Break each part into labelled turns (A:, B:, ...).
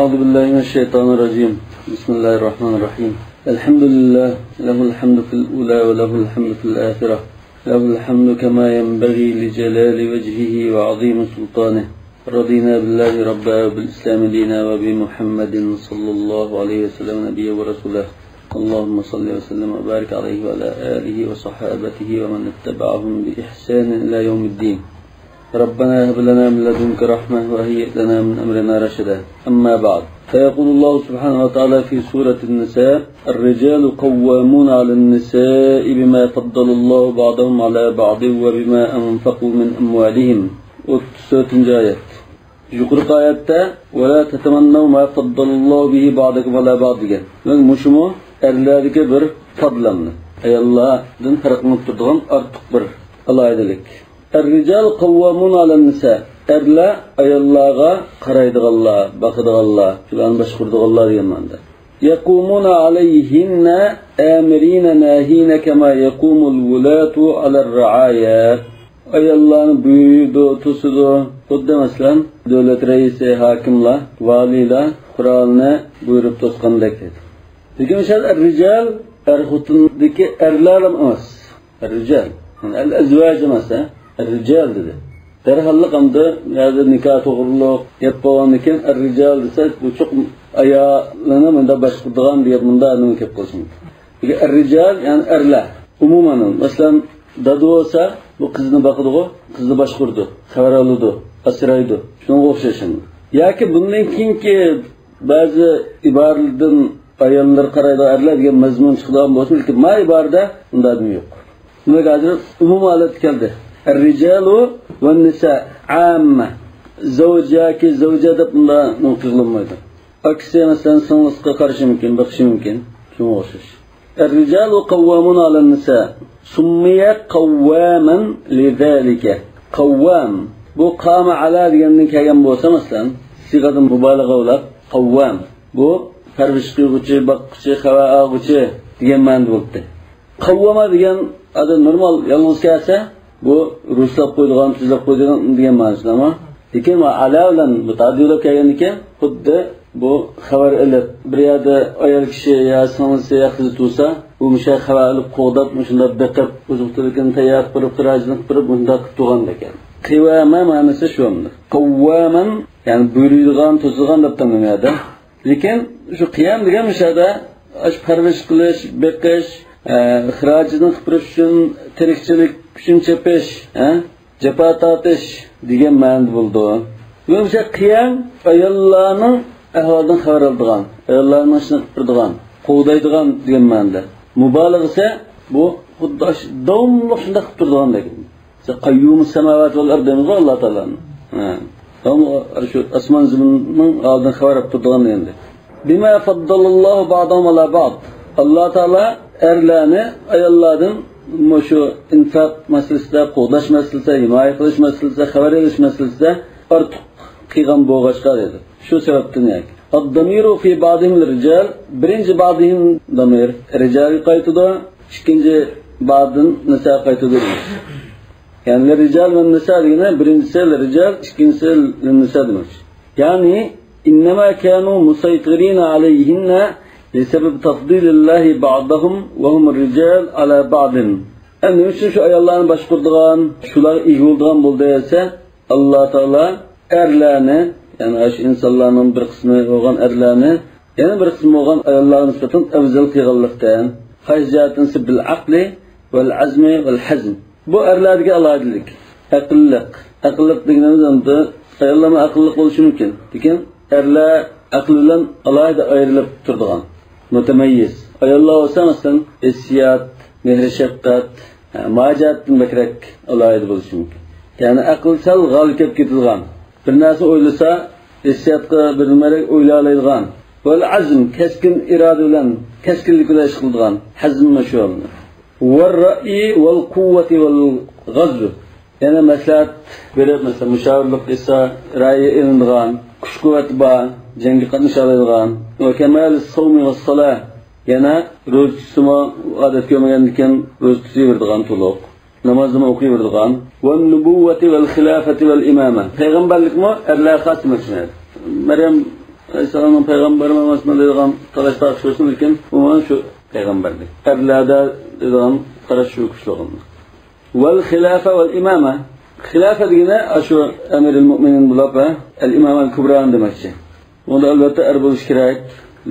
A: أعوذ بالله من الشيطان الرجيم. بسم الله الرحمن الرحيم. الحمد لله، له الحمد في الأولى وله الحمد في الآخرة، له الحمد كما ينبغي لجلال وجهه وعظيم سلطانه. رضينا بالله ربا وبالإسلام دينا وبمحمد صلى الله عليه وسلم نبيا ورسوله. اللهم صل وسلم وبارك عليه وعلى آله وصحابته ومن اتبعهم بإحسان إلى يوم الدين. ربنا هب لنا من لدنك رحمة وهيئ لنا من أمرنا رشدا. أما بعد، فيقول الله سبحانه وتعالى في سورة النساء: الرجال قوامون على النساء بما فضل الله بعضهم على بعض وبما أنفقوا من أموالهم. 34. آيات. Yuqorqi oyatda ولا تتمنوا ما فضل الله به بعضكم على بعض degan. Demak, mushumu erlardagi bir fadlanni, ayollardan farqlanib turadigan ortiq bir alohidalik. الرجال قوامون على النساء. Erlar ayollarga qaraydiganlar, boqadiganlar, shularni boshquradiganlar degan ma'noda. يقومون عليهن آمرين ناهين كما يقوم الولاة على الرعايا. Ayollarni buyurdu, to'sidi. Xuddi masalan, davlat raisi, hokimlar, valiylar qurolni buyurib to'sgandek dedi. Lekin o'sha rijal xotindagi erlar emas. Rijal, yani al-azvaj emas, rijal dedi. Derhallik hamda yerda nikoh to'g'riliq gap bo'lgandan keyin rijal desa, bu cho'q ayolini bunda boshquradigan deb bunda nima kelib qolishi mumkin. Lekin rijal, ya'ni erlar umuman, masalan, dada bo'lsa, bu qizni boqadi, qizni boshqurdi, xabar oladi, asraydi. Shunga o'xshash. Yoki bundan keyingi ba'zi iboralardan ayollar qaraydi, erlar degan mazmun chiqadigan bo'lsa, lekin ma iborada unda yo'q. Demak, hozir umumiy holat keldi. الرجال والنساء عامة. زوج yoki zavja deb bunda qilinmaydi. Aksi masalan singlisiga qarashi mumkin, boqishi mumkin. Shunga o'xshash. الرجال قوامون على النساء. سمي قواما لذلك. قوام bu qama ala degandan kelgan bo'lsa, masalan, sigadan mubolag'a bo'lib qavvam bu parvarish qilguvchi, boquvchi, xabar olguvchi degan ma'noda bo'libdi. Qavvama degan hozir normal yolg'iz kelsa, bu ruslab qo'ydigan, tuzlab qo'ydigan degan ma'nosida, ammo lekin ala bilan mutaaddi bo'lib kelgan ekan, xuddi bu xabar ilib bir yerda ayol kishi yo singlisi yo qizi tug'sa, u musha xabar ilib qo'g'dab, shunday beqib, oziq-tulikini tayyor qilib, xirojini qilib, bunday qilib tug'an ekan. Qivama ma'nosi shu. Qavvaman, ya'ni buyuradigan, to'silgan deb tanlanadi. Lekin shu qiyam degan mushada parvarish qilish, beqish, xirojini qilib uchun tirikchilik uchun chepish, jafo tortish degan ma'no bo'ldi. Bu o'sha qiyam ayollarning ahvolidan xabar oladigan, ayollarning ishini qilib turadigan, qo'g'daydigan degan ma'noda. Mubolag'asi bu xuddi davomli shunday qilib turadigan degan. Qayyum samavat vel ard deymiz Alloh taoloni. Shu osmon zaminning oldin xabar olib turadigan endi. Bima faddalallohu ba'dahum ala ba'd. Alloh taolo erlarni ayollardan shu infoq masalasida, qo'g'dash masalasida, himoya qilish masalasida, xabar olish masalasida ortiq qilgan bo'g'achqa dedi. Shu sababdan yoki ad-damiru fi ba'dihim rijal, birinchi ba'dihim damir rijalga qaytadi, ikkinchi ba'din nisa qaytadi. Ya'ni rijal va nisa degani birinchisi rijal, ikkinchisi nisa demak. Ya'ni innama kanu musaytirina alayhinna لسبب تفضيل الله بعضهم وهم الرجال على بعض. Nima uchun shu ayollarni boshquradigan, shular ega bo'ladigan bo'ldi desa, Alloh taolo erlarni, ya'ni shu insonlarning bir qismi bo'lgan erlarni, yana bir qismi bo'lgan ayollarga nisbatan afzal qilganlikdan, qaysi bil aqli val azmi val hazm. Bu erlarga alohidalik, aqlliq. Aqlliq deganimiz endi ayollarning aqlliq bo'lishi mumkin, lekin erlar aqli bilan alohida ayrilib turadigan mutamayyiz. Ayollar bo'lsa, masalan, hissiyot, mehr shafqat, majatdan bakrak alohida bo'lishi mumkin. Ya'ni aql sal g'olib kelib ketadigan, bir narsa o'ylasa hissiyotga bir nima o'ylay oladigan, val azm keskin iroda bilan, keskinlik bilan ish qiladigan, hazm shu. والرأي والقوة والغزو. Yana maslahat berib, masalan, mushovirlik qilsa, ra'yi ilinadigan, kuch quvvat bor, jangga qatnasha oladigan, va kamal sawmi va salah, yana ro'za tutismi odat ko'rmagan ekan, ro'za tutaveradigan to'liq, namozni o'qiyveradigan, va nubuvvati val xilofati val imama. Payg'ambarlikmi erlar xos emas. Maryam Aleyhisselamın peygamberi emasmi deydigan talash tartış bo'lsin, lekin umuman shu payg'ambarlik. Erlarda deydigan qarash shu kuchli. Vel khilafa vel imama. Khilafa degani shu amirul mu'minin bo'lib, al imama al kubra demakchi. Bunda albatta er bo'lish kerak.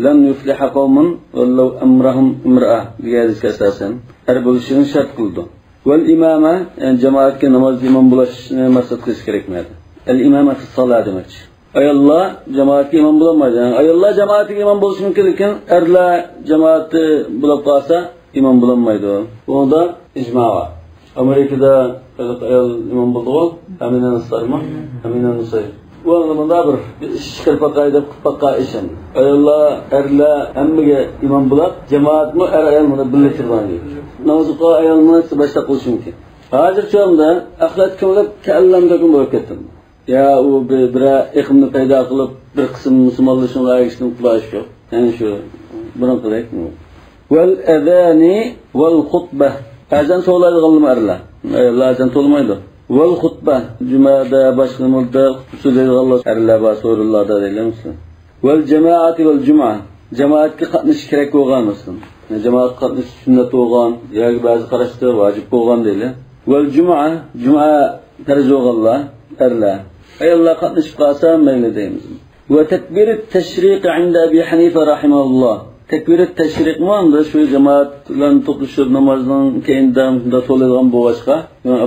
A: Lan yufliha qawmun wallau amrahum imra'a degan hadisga asosan er bo'lishini shart qildi. Vel imama, yani cemaatga namoz imom bo'lishni maqsad qilish kerakmadi. Al imama fi salat demakchi. Ayollar cemaatga imom bo'lolmaydi. Yani ayollar cemaatga imom bo'lishi mumkin, lekin erlar cemaati bo'lib qolsa imom bo'lolmaydi. Bunda ijmo bor. Amerikada ayol imom bo'ldi-ku, Amina Nusayr, Amina Nusayr. Bu anlamda bir ish chiqarib deb qilib ishim. Ayollar, erlar hammaga imom bo'lib, jamoatmi er ayol buni birga turgan deydi. Namoz o'qigan ayolni boshqa qilish mumkin. Hozir cho'mda axlat ko'mlab kallamda kun bo'lib ketdim. Ya u bir iqimni paydo qilib, bir qism musulmonlar shunga ergishdim, qulash yo'q. Ya'ni shu buni qilaylikmi? Vel azani vel xutba. Azan to'laydiganlar erlar. Ayollar azan to'lamaydi. Vel xutba cumada boshqa nimada so'zlaydiganlar erlar bor, so'rillarda deyilamiz. Vel jamoati vel juma. Jamoatga qatnashish kerak bo'lgan masalan. Jamoat qatnashish sunnat bo'lgan yoki ba'zi qarashda vojib bo'lgan deyiladi. Vel juma, juma farz bo'lganlar erlar. Ayollar qatnashib qolsa mayli deymiz. Va takbir at-tashriq inda Abi Hanifa rahimahulloh. Tekbir teşrik mi anda şu cemaat bilan to'plashib namozdan keyindan da to'laydigan bo'lg'achqa,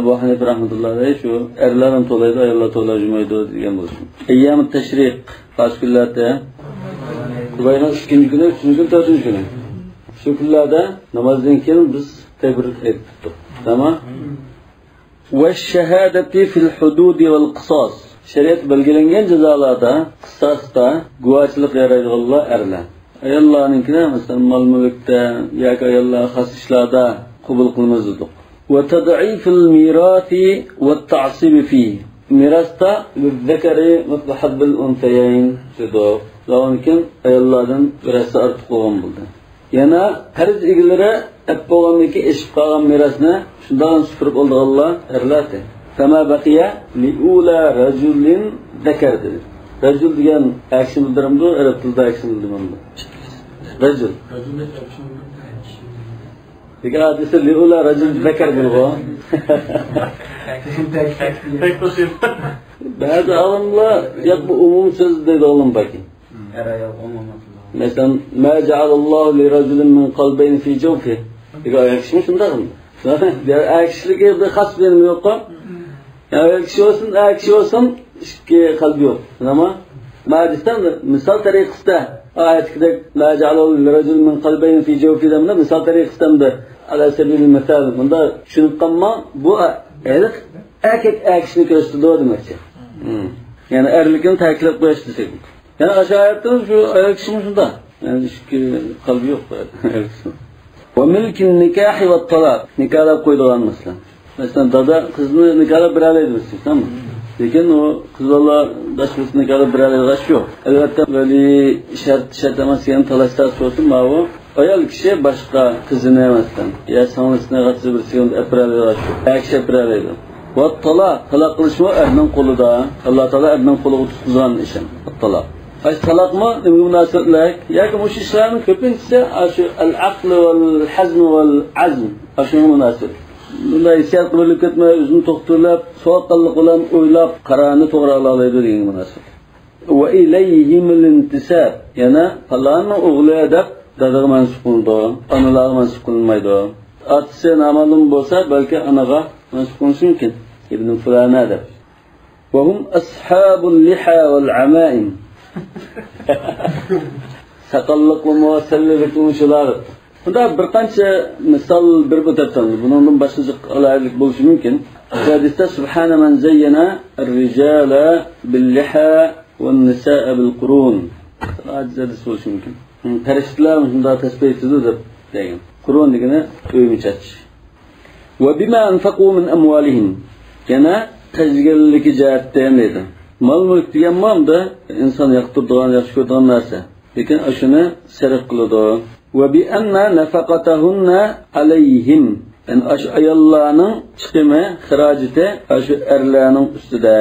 A: Abu Hanifa rahmatullohi alayhi shu erlar ham to'laydi, ayollar to'lajmaydi degan bo'lsin. Ayyam teşrik qaysi kunlarda? Bayram 2-nchi kuni, 3-nchi kuni, 4-nchi kuni. Shu kunlarda namozdan keyin biz tekbir aytdik. Tamam? Va shahadati fil hudud val qisas. Shariat belgilangan jazolarda, qisosda guvohchilik yaraydiganlar erlar. Ayollarninkini masalan mal mulkda yoki ayollar xos ishlarda qabul qilamiz dedik. Va tad'iful mirasi va ta'sib fi. Mirasda lizzakari mithlu hazzil unsayayn dedik. Lekin ayollardan birasi ortiq bo'lgan bo'ldi. Yana qarz egalari ap bo'lgandan eshib qolgan merosni shundan supurib oldiganlar erlardi. Fama baqiya liula rajulin zakar dedi. Rajul degan aksini bildirimdi, arab tilida aksini bildirmadi. Rajul. Lekin hadisda liula rajul zakar bo'lgan. Ba'zi olimlar yo'q bu umum so'z deydi olim balki. Mesela ma ja'alallahu li rajulin min qalbayn fi jawfi. Degan ayol kishimi shundaqmi? Er kishiligi bir xos bir nima yo'q-ku. Ayol kishi bo'lsin, er kishi bo'lsin, ikki qalbi yo'q. Nima? Hadisdan misol tariqasida oyatdagi la ja'alallahu li rajulin min qalbayn fi jawfi demda misol tariqasida ala sabilil misal bunda tushunib qolma, bu erkak er kishini ko'rsatdi demoqchi. Ya'ni erlikni ta'kidlab qo'yish desak. Yani aşağıda şu ayol kişinin şunda. Yani ikki qalbi yo'q ayol kishinin. Va milkin nikahi va talaq. Nikohlab qo'yilgan masalan. Masalan dada qizni nikohlab beralaydi masalan, tamam. Lekin u qizlar boshqasini nikohlab beralaydigan yo'q. Albatta vali shart emas degan talashlar so'rsin, bu ayol kishi boshqa qizini masalan, ya singlisini g'atsi birsiga beradigan yo'q. Er kishi beralaydi. Va talaq, talaq qilishmi erning qo'lida. Alloh taolo erning qo'liga tutqizgan ish. Talaq. Ay talaqmi nimaga munosabatlik yoki o'sha ishlarning ko'pinchisi shu al-aql val hazm val azm shunga munosib. Bunday hissiyat qilib ketmay, o'zini to'xtatib, sovuqqonlik bilan o'ylab qarorni to'g'ri ola oladi degan munosib. Va ilayhimul intisab, yana falonning o'g'li deb dadaga mansub qilindi, onalarga mansub qilinmaydi. Otasi noma'lum bo'lsa, balki onaga mansub qilinishi mumkin. Ibn fulana deb. Va hum ashabul liha val amaim. Sakallıklı muvasellilikli shular. Bunda bir qancha misol berib o'tyapman. Bundan boshqa alaylik bo'lishi mumkin. Hadisda subhana man zayyana ar-rijala bil-liha wan-nisaa bil-qurun. Ajiz hadis bo'lishi mumkin. Farishtalar shunda tasbih etdi deb degan. Qurun degani o'ymichach. Va bima anfaqu min amwalihim. Yana tajgalligi jihatdan deydi. Mal mulk degan ma'noda inson yoqtiradigan, yaxshi ko'radigan narsa. Lekin shuni sarf qiladi. Va bi anna nafaqatahunna alayhim. Yani aş ayollarning chiqimi, xarajati shu erlarning ustida.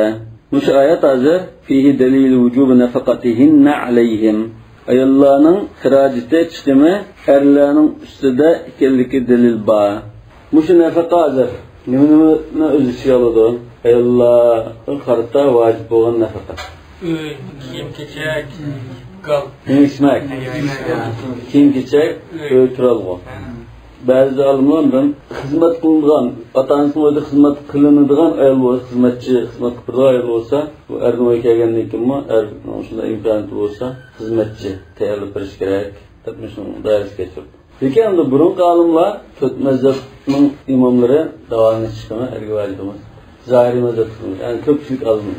A: Muş ayet hazır fihi delil vücubu nefakatihinne aleyhim. Ayollarning xarajati chiqimi erlarning ustida ekanligi delil bor. Muş nefaka hazır nimani o'z ichiga oladi? Ayollarga qarata vojib bo'lgan nafaqa.
B: Uy, kiyim-kechak, gal.
A: Yeyip-içmek. Kiyim-kechak, uy turalg'u. Ba'zi olimlardan xizmat qilinadigan, ota-onasining o'yida xizmat qilinadigan ayol bo'lsa, xizmatchi xizmat qilib turgan ayol bo'lsa, bu erning o'yi kelgandan keyinmi, er shunday imkoniyati bo'lsa, xizmatchi tayyorlab berish kerak deb shuni doirasiga keltirdi. Lekin endi burungi olimlar to'rt mazhabning imomlari davolanish chiqimi erga vojib emas. Zahiriy mazhab, ya'ni ko'pchilik olimlar.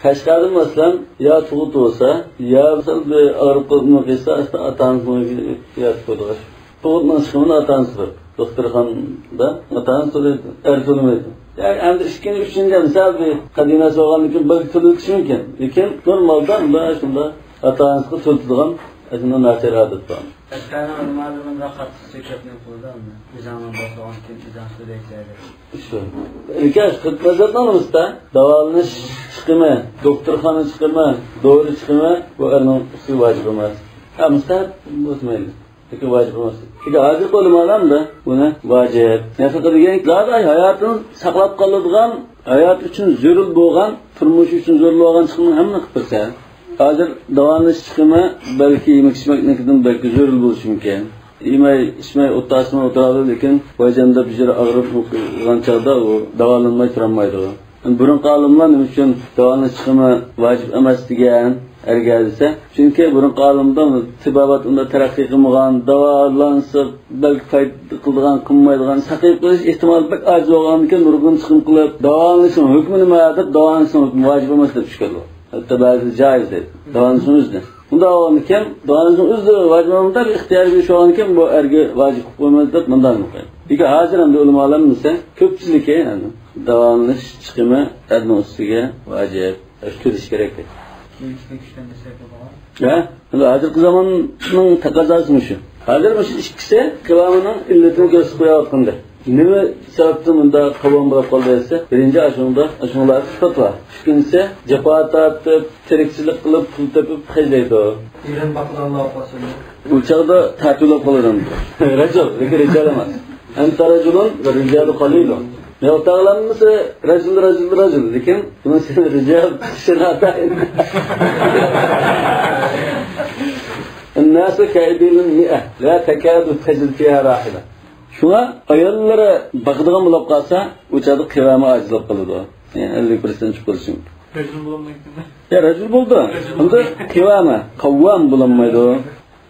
A: Qashqarda masalan yo tug'ut bo'lsa, yo masalan bir og'riq qilsa, ota-onasining yotib qo'ydi. Tug'utning chiqimini ota-onasi to'laydi. Doktorxonada ota-onasi to'laydi, er to'lamaydi. Yani endi ikkinchi, uchinchi misol bir qadimasi bo'lgandan keyin bir to'latishi mumkin. Lekin normalda bunda shunda ota-onasiga to'latadigan shunda nachar odat bor.
C: Qashqarda nimadir qattiq cheklab qo'ydi, o'zini bosgan keyin o'zini to'laydi.
A: Shu. Lekin mazhabdan usta davolanish chiqimi, doktorxona chiqimi, dori chiqimi bu erning ustiga vojib emas. Ha, mustahab bo'lmaydi. Lekin vojib emas. Lekin hozirgi ulamolar buni vojib. Nafaqa degan zaten hayotini saqlab qoladigan, hayot uchun zarur bo'lgan, turmush uchun zarur bo'lgan chiqimni hamma qilib tursa, hozir davolanish chiqimi balki yemak ichmaknikidan balki zarur bo'lishi mumkin. Yemay ichmay o'ttasini o'tiradi, lekin vajanda bir yeri og'rib qolgan chog'da u davolanmay turolmaydi. Burungi olimlar nima uchun davolanish chiqimi vojib emas degan erga desa, chunki burungi olimda tibobat unda taraqqiy qilmagan, davolansa balki foyda qiladigan, qilmaydigan, saqib qilish ehtimoli bek ojiz bo'lgandan keyin nurg'un chiqim qilib, davolanishning hukmi nima deb davolanishning hukmi vojib emas deb tushganlar. Hatto ba'zi joiz deydi. Davolanishning o'zida. Unda olgandan keyin davolanishning o'zida vojib emas deb ixtiyor berish olgandan keyin bu erga vojib qilib qo'ymaydi deb bundan qo'yadi. Lekin hozir endi ulamolar desa, ko'pchiligi yani davolanish chiqimi erning ustiga vojib, to'lash kerak deydi. Ha? Endi hozirgi zamonning taqozosi shu. Hozir shu ikkisi qiyomining illatini ko'rsatib qo'yayotganda. Nima sababdan bunda qavom bo'lib qoldi desa, birinchi ashunda ashunlar sifat bor. Ikkinchisi jafo tortib, tirikchilik qilib, pul topib xarjlaydi.
C: Erim baqlanlar qolsin.
A: U chog'da tartilib qoladi. Rajul, lekin rijal emas. Anta rajulun va rijalu qalilun. Yo'qtag'lanmasa rajul rajul rajul, lekin buni sen rijal shirata. الناس كإبل مئة لا تكاد تجد فيها راحلة. Şuna ayollara bakıdığın bulup kalsa, uçadı kıvamı acizlik kılıdı. Yani 50% çıkıp kalışın.
B: Rajul bulunmaydı.
A: Ya rajul buldu. Onda kıvamı, kavvam bulunmaydı.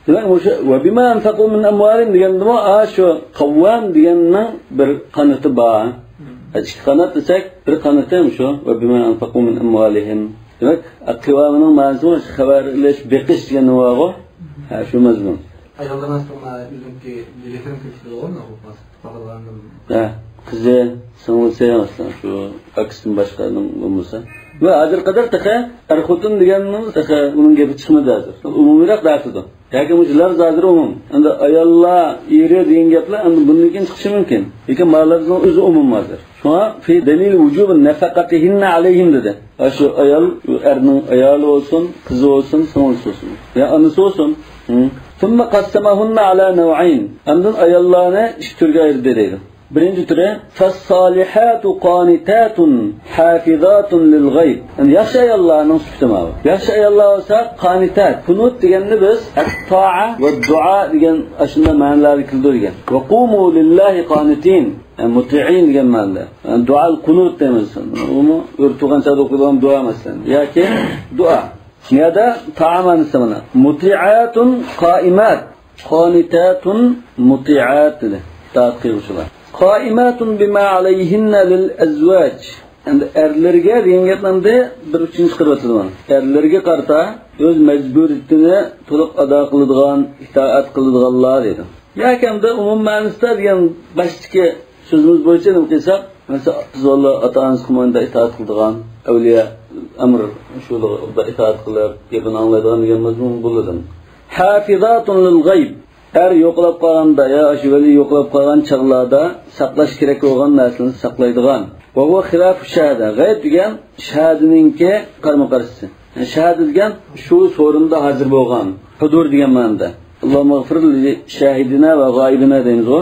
A: Demek ve bima anfaqu min amwalihim deganda a şu kavvam deganning bir qanoti bor. İki qanot desak, bir qanoti ham shu ve bima anfaqu min amwalihim. Demek kıvamının ma'nosi xabar ilish, beqish degan nima? Ha, shu mazmun.
C: Ayollardan sonra bizimki yetirim köksü olur mu?
A: Ha, kızı, singlisi masalan shu akisidan boshqaning bo'lmasa. Va hozir qadar taqa er-xotin deganning taqa uning gapi chiqmadi hozir. Umumiyroq dartidi. Yoki mushlar hozir umum. Endi ayollar eri degan gaplar endi bundan keyin chiqishi mumkin. Lekin mallarning o'zi umum hozir. Shunga fi dalil vujub nafaqatihinna alayhim dedi. Shu ayol erning ayoli bo'lsin, qizi bo'lsin, singlisi bo'lsin. Ya onasi bo'lsin. ثم قسمهن على نوعين. Andın ayollarni ikki turga ayirdi deydi. Birinchi turi fas-solihatu qanitatun hafizatun lil g'ayb. Yani yaxshi ayollarning sifati bu. Yaxshi ayollar bo'lsa qanitat, qunut deganni biz at-ta'a va duo degan ashunda ma'nolarni qildi degan. Va qumu lillahi qanitin, yani muti'in degan ma'noda. Yani duo qunut deymiz. Uni o'rtug'an chaqda o'qilgan duo masalan yoki duo. Niyada ta'a ma'nosi mana. Muti'atun qoimat, qanitatun muti'at dedi. Itaat qiluvchilar. Qaimatun bima alayhinna lil azvaj. Endi erlarga degan gaplarda bir uchinchi chiqarib o'tildi mana. Erlarga qarta o'z majburiyatini to'liq ado qiladigan, itoat qiladiganlar dedi. Yoki endi umum ma'nosida degan boshqacha so'zimiz bo'yicha nima qilsak, masalan, qizlar ota-onasi tomonidan itoat qiladigan, avliyo amr shularga itoat qilib, gapini anglaydigan degan mazmun bo'ladi. Hafizatun lil g'ayb. Er yo'qlab qolganda yo shu vali yo'qlab qolgan chog'larda saqlash kerak bo'lgan narsani saqlaydigan. وهو خلاف الشهادة. G'ayb degan shahadaningki qarama-qarshisi. Yani şahada degan shu so'rinda hozir bo'lgan, hudur degan ma'noda. Allohumma g'fir li shahidina va g'oyibina deymiz u.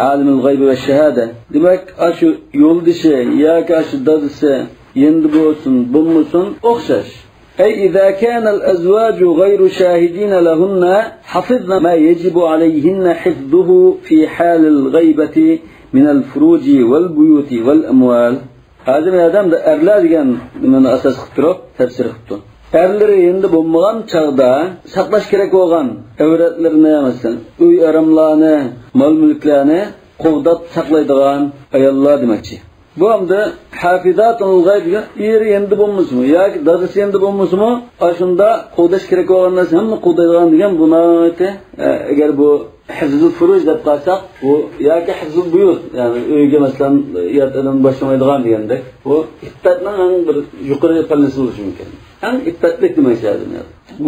A: Alimul g'aybi va shahada. Demak, shu yo'ldishi yoki shu dadisi endi bo'lsin, bo'lmasin o'xshash. أي إذا كان الأزواج غير شاهدين لهن حفظن ما يجب عليهن حفظه في حال الغيبة من الفروج والبيوت والأموال. Hozir odam erlar degan nimani asos qilib turib tafsir qilibdi. Erlari endi bo'lmagan chog'da saqlash kerak bo'lgan avratlarini, masalan, uy aramlarni, mol mulklarni qo'g'dab saqlaydigan ayollar demakchi. Bu hamda hafizatul g'ayb degan eri endi bo'lmasmi yoki dadasi endi bo'lmasmi, shunda qo'g'dash kerak bo'lgan narsa hamma qo'g'daydigan degan buni agar bu hifzul furuj deb qolsak, bu yoki hifzul buyut, ya'ni uyga masalan yot odam boshlamaydigan degandek, bu iffatning eng bir yuqori pallasi bo'lishi mumkin. Eng iffatlik demak lazim.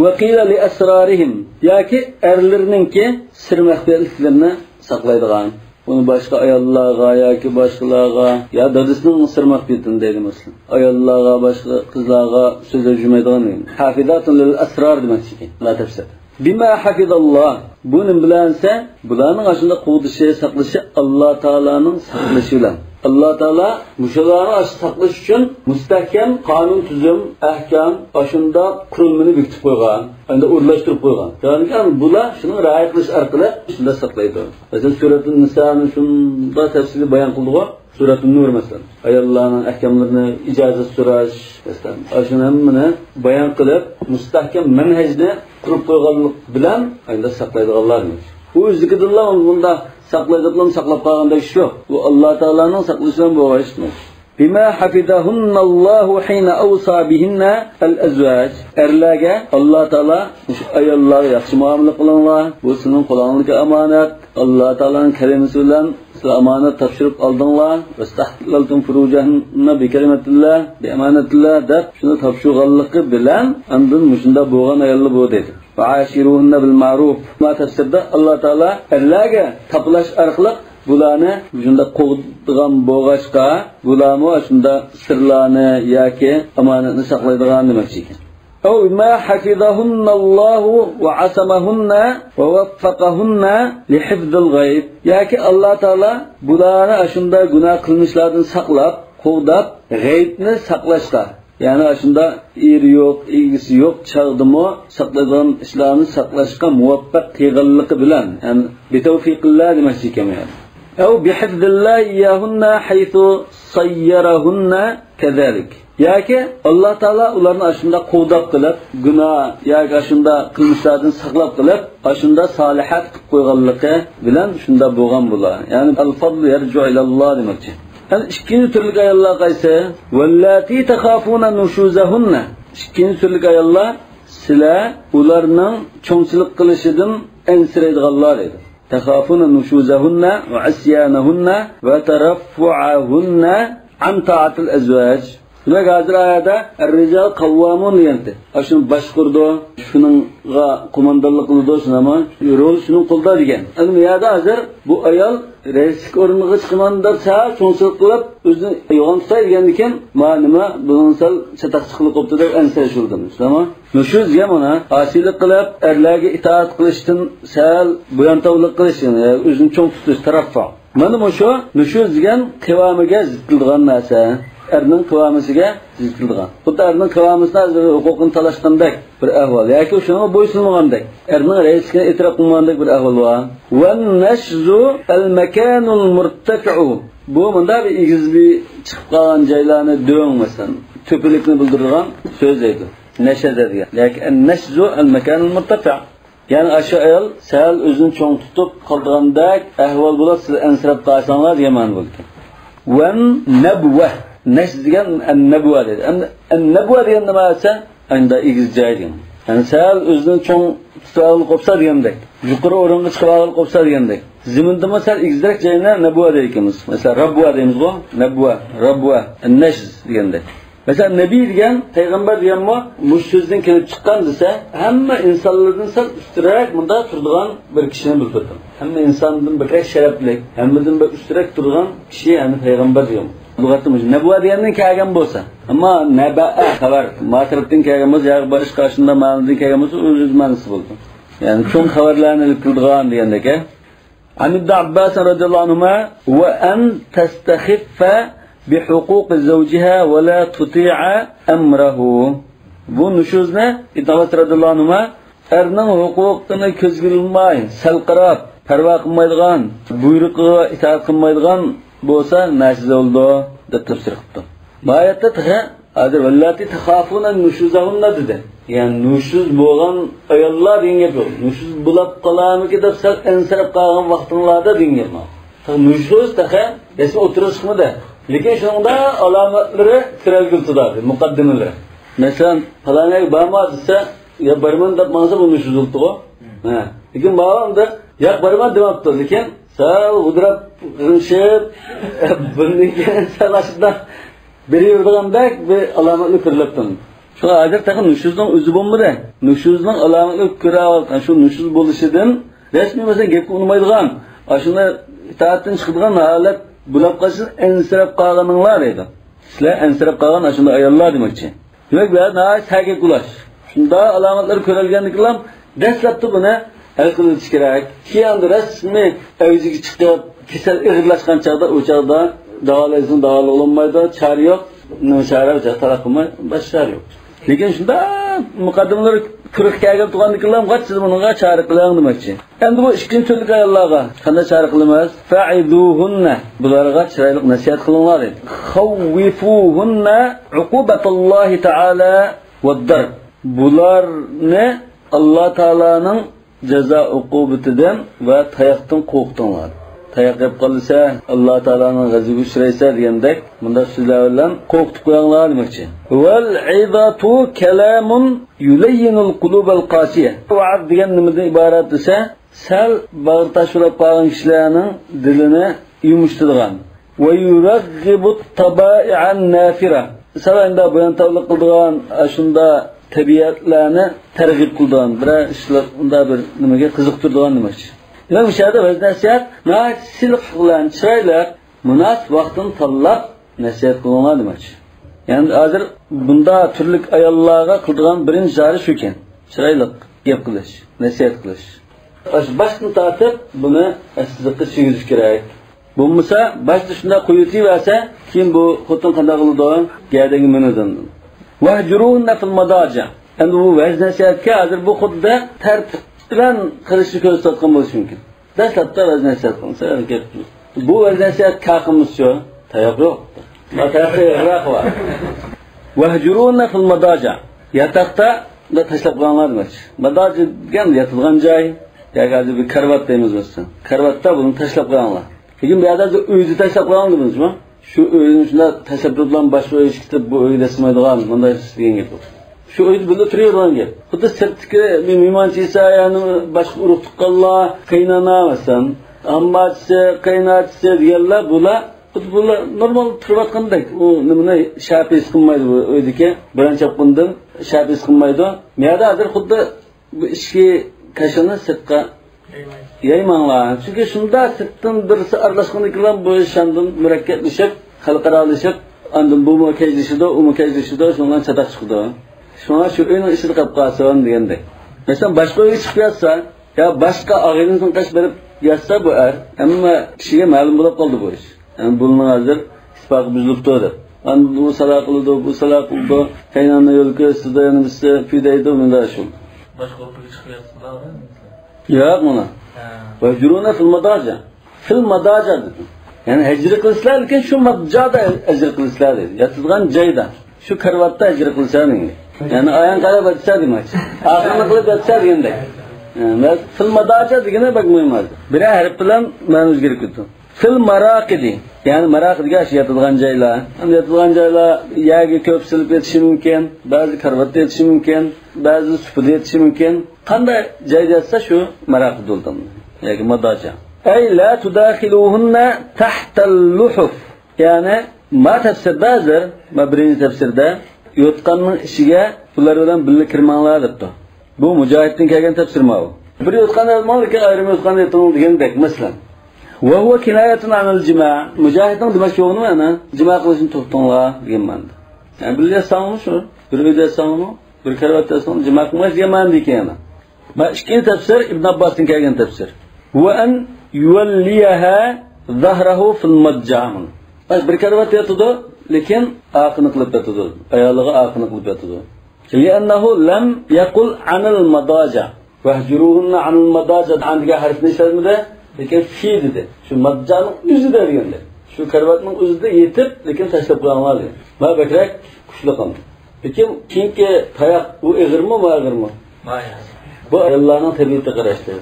A: Va qila li asrarihim yoki erlarninki sir maxfiyatliklarini saqlaydigan. Bunu başka ayollarga yoki boshqalarga ya dadasining sir maxfiyatini deydi masalan. Ayollarga, boshqa qizlarga so'zlab yurmaydigan degan. Hafizatun lil asrar demakchi ekan. La tafsir. Bima hafizalloh. Buning bilansa, bularning ashunda qo'g'dishi, saqlashi Alloh taoloning saqlashi bilan. Alloh taolo mushalarni saqlash uchun mustahkam qonun tuzum, ahkam ashunda qurilmani bekitib qo'ygan, endi o'rlashtirib qo'ygan. Ya'ni bular shuni rioya qilish orqali shunda saqlaydi. Masalan, suratul Nisoni shunda tafsili bayon qildi-ku. Suratul Nur masalan, ayollarning ahkamlarini ijozat so'rash, masalan, shuni hammani bayon qilib, mustahkam manhajni qurib qo'yganlik bilan endi saqlaydiganlar. Bu o'zlikidillar bunda saqlaydi bilan saqlab qolgandek ish yo'q. Bu Alloh taoloning saqlashidan bo'lgan ish. Bima hafizahunallohu hina awsa bihinna al-azwaj. Erlarga Alloh taolo shu ayollarga yaxshi muomala qilinglar. Bu sizning qo'lingizga omonat. Alloh taoloning kalimasi bilan sizlar omonat topshirib oldinglar. Vastahlaltum furujahunna bi kalimatillah bi amanatillah deb shuni topshirganligi bilan andin shunda bo'lgan ayollar bu dedi. Va ashiruhunna bil ma'ruf. Ma tafsirda Alloh taolo erlarga toplash orqali bularni shunda qo'g'digan bo'g'ashqa, bularni shunda sirlarni yoki omonatni saqlaydigan demakchi ekan. أو ما حفظهن الله وعصمهن ووفقهن لحفظ الغيب. Yoki Alloh taolo bularni shunda gunoh qilmishlardan saqlab, qo'g'dab, g'aybni saqlashga, ya'ni shunda eri yo'q, egisi yo'q chog'dimi saqlaydigan ishlarni saqlashga muvaffaq qilganligi bilan, ya'ni bitawfiqillah demakchi ekan. أو بحفظ الله إياهن حيث صيرهن كذلك. Yoki Alloh taolo ularni shunda qo'g'dab qilib, gunoh yoki shunda qilmishlardan saqlab qilib, shunda solihat qilib qo'yganligi bilan shunda bo'lgan bular. Ya'ni al-fadl yarju ilalloh demakchi. Yani ikkinchi turlik ayollar qaysi? Vallati takhafuna nushuzahunna. Ikkinchi turlik ayollar sizlar ularning cho'ngchilik qilishidan ansiraydiganlar edi. Takhafuna nushuzahunna va asyanahunna va taraffu'ahunna an ta'atil azwaj. Demak, hozir oyatda ar-rijal qawwamun deyapti. Shuni boshqurdi, shuningga qo'mondonlik qildi, shunami? Rol shuning qo'lida degan. Endi bu yerda hozir bu ayol raislik o'rniga chiqaman deb sal cho'ngchilik qilib, o'zini yo'g'on tutay degan ekan, ma nima, buning sal chataqchi qilib qo'yibdi deb ansirashildim. Shunami? Nushuz degan mana asiylik qilib, erlarga itoat qilishdan sal buyantovlik qilish, ya'ni o'zini cho'ng tutish taraffa. Mana shu nushuz degan qivomiga zid qiladigan narsa. Erning qivomisiga zid qiladigan. Xuddi erning qivomisini huquqini talashgandek bir ahvol yoki shunga bo'ysunmagandek, erning raisligini e'tirof qilmagandek bir ahvol bor. Va nashzu al-makanul murtafi'u. Bu bunda bir egiz bir chiqib qolgan joylarni do'ng masalan, to'pilikni bildiradigan so'z deydi. Nashaza degan. Yoki an-nashzu al-makanul murtafi'. Ya'ni shu ayol sal o'zini cho'ng tutib qoldigandek ahvol bo'lib, siz ansirab qolsanglar degan ma'no bo'ldi. Va nabwa. Neş degan an-nabwa dedi. An-nabwa degan nima desa, endi egiz joy degan. Ya'ni sal o'zini cho'ng tutib qo'psa degandek, yuqori o'ringa chiqib olib qo'psa degandek. Zimindimi sal egizroq joyni nabwa deymiz. Masalan, rabwa deymiz-ku, nabwa, rabwa, an-nashz degandek. Masalan, nabiy degan, payg'ambar deganmi, mush so'zdan kelib chiqqan desa, hamma insonlardan sal ustunroq bunda turadigan bir kishini bildirdi. Hamma insondan bir sharafli, hammadan bir ustunroq turgan kishi, ya'ni payg'ambar degan. Lügatda nebuva degenden kelgan bo'lsa, ammo nabaa xabar ma tarafdan kelgan bo'lsa, yoki boshqa shunda ma'nodan kelgan bo'lsa, o'z ma'nosi bo'ldi. Ya'ni cho'ng xabarlarni ilib qildigan degandek. An Ibn Abbas radhiyallohu anhuma va an tastakhiffa bi huquq zawjiha va la tuti'a amrahu. Bu nushuzni Ibn Abbas radhiyallohu anhuma erning huquqini ko'zga ilmay, sal qarab, parvo qilmaydigan, buyrug'iga itoat qilmaydigan bo'lsa nashiz oldu deb tafsir qildi. Bu oyatda hozir vallati taxafuna nushuzahunna dedi. Ya'ni nushuz bo'lgan ayollar degan gap yo'q. Nushuz bo'lib qolamiki deb sal ensirab qolgan vaqtinglarda degan gap yo'q. Nushuz rasmiy o'tirish chiqmadi. Lekin shunda alomatlari kiralgil turadi, muqaddimalari. Masalan, falonga borma desa, ya borman deb mansa bu nushuz bo'ldi-ku. Ha. Lekin bormam da, ya borman demabdi, lekin sal g'udrab g'inshib, bundan keyin sal ashunda beraverdigandek bir alomatni ko'rilib turdi. Shu hozir taqi nushuzning o'zi bo'lmadi. Nushuzning alomatli ko'rayotgan shu nushuz bo'lishidan rasmiy masalan gapga unmaydigan, shunda itoatdan chiqadigan holat bo'lib qolsa ensirab qolganinglar deydi. Sizlar ensirab qolgan shunda ayollar demoqchi. Demak, bu nihoyat ulash. Shunda alomatlar ko'rilgandan dastlabda buni hal qilish kerak. Keyin rasmiy avjiga chiqib, kasal ig'irlashgan chog'da u chog'da davolaysin, davolab olmaydi, chora yo'q, nima chora, talab qilmay, boshqa chora yo'q. Lekin shunda muqaddimlar ko'rib kelgan turgandikilar qachon bunga chora qiling demoqchi. Endi bu ikkinchi turlik ayollarga qanday chora qilamiz? Fa'iduhunna, bularga chiroyli nasihat qilinglar dedi. Khawwifuhunna uqubatallohi ta'ala va-darb. Bularni Alloh taoloning jazo uqubatidan va tayoqdan qo'rqitinglar. Tayoq yeb qolsa, Alloh taoloning g'azabiga uchraysa degandek, bunday so'zlar bilan qo'rqitib qo'yinglar demoqchi. Val izatu kalamun yulayyinul qulubal qasiya. Va'd degan nimadan iborat desa, sal bag'ir tashlab qolgan kishilarning dilini yumshatadigan va yurag'ibut taba'i'an nafira. Sal endi buyon tavliq qildigan, shunda tabiatlarni targ'ib qildigan, bir ishlar unda bir nimaga qiziqtiradigan demoqchi. Demak, bu yerda vaz nasihat silq bilan chiroyli, munosib vaqtini tanlab nasihat qilinglar demoqchi. Ya'ni hozir bunda turli ayollarga qildigan birinchi chora shu ekan. Chiroyli gap qilish, nasihat qilish. Boshdan tortib buni sizga tushunish kerak. Bo'lmasa, boshda shunday qo'yitaversa, keyin bu xotin qanday qiladi? Gardanga minadi. Vahjurunna fil madaja. Endi bu vaz nasihatga hozir bu xuddi tartib bilan qilishni ko'rsatgan bo'lishi mumkin. Dastlabda vaz nasihat qilsa, bu vaz nasihat qilamiz shu, tayoq yo'q. Tayoq bor. Vahjurunna fil madaja. Yotoqda tashlab qo'yinglar demoqchi. Madaja degan yotadigan joy, yoki hozir bir karvat deymiz masalan. Karvatda buni tashlab qo'yinglar. Lekin bu yerda uyni tashlab qo'yinglar deymizmi? Shu uyni shunda tashlab turib boshqa uyga chiqib bu uyda sig'maydigan bunday degan gap. Shu uyda birga turavergan gap. Xuddi sirtdagi bir mehmon kelsa, ya'ni boshqa urug' tuqqanlar, qaynona masalan, ammasi, qaynotasi deganlar bular xuddi bular normal turayotgandek, u nimani shap his qilmaydi bu uydagi birinchi chapqindan shap his qilmaydi. Bu yerda hozir xuddi bu ishki kashini sirtqa yaymanglar. Chunki shunda sirtdan birisi aralashgandan bu shandan murakkablashib, xalqaralashib, andan bu kajlashidi, u kajlashidi, shundan chataq chiqdi. Shunga shu uyning ishini qilib qolsin degandek. Masalan, boshqa uyga chiqib yotsa, yo boshqa og'aynisin qash berib yotsa bu er, hamma kishiga ma'lum bo'lib qoldi bu ish. Yani buning hozir ittifoqi buzilib turdi. Andan bu sala qildi, bu sala qildi, qaynona yo'l ko'rsatdi, yana birisi pidaydi, bunda shu.
B: Boshqa uyga chiqib yotsa,
A: yo'q buni. Vahjuruna fil madaja. Fil madaja dedi. Ya'ni hijr qilsalar, lekin shu madjada hijr qilsalar dedi. Yotadigan joyda, shu karvatda hijr qilsalar dedi. Ya'ni oyon qarab yotsa demoqchi. Oxirini qilib yotsa degandek. Yani fil madaja degani bak muhim hozir. Bir harf bilan ma'no o'zgarib ketdi. Fil maraqidi. Ya'ni maraqid degan shu yotadigan joylar. Ham yotadigan joylar yerga ko'p silib yetishi mumkin, ba'zi karvatda yetishi mumkin, ba'zi supada yetishi mumkin. Qanday joyda yotsa shu maraqid bo'ldi. Yoki madaja. Ay la tudakhiluhunna tahtal luhuf. Ya'ni ma tafsirda hozir, ma birinchi tafsirda yotqanning ishiga bular bilan birga kirmanglar debdi. Bu Mujohiddan kelgan tafsir ma bu. Bir yotqan yotmang, lekin ayrim yotqan yotmang degandek masalan. وهو كناية عن الجماع. Mujahidning demak yo'g'ini ana jima qilishni to'xtanglar degan ma'noda. Yani bir yasangmi shu, bir uyda yasangmi, bir karavotda yasangmi, jima qilmaysiz degan ma'noda ekan yana. Ma ikkinchi tafsir Ibn Abbosdan kelgan tafsir. Va an yuwalliha zahrahu fil majjam. Bir karavotda yotadi, lekin aqini qilib yotadi. Ayoliga aqini qilib yotadi. لأنه لم يقل عن المضاجع. وهجروهن عن المضاجع عن degan harfni ishlatmadi, lekin fi dedi. Shu majjaning o'zida deganda. Shu karavotning o'zida yetib, lekin tashlab qo'yanglar dedi. Ma bakrak kuchli qildi. Lekin keyingi tayoq u ig'irmi, ma ig'irmi? Bu ayollarning tabiatiga qarashli.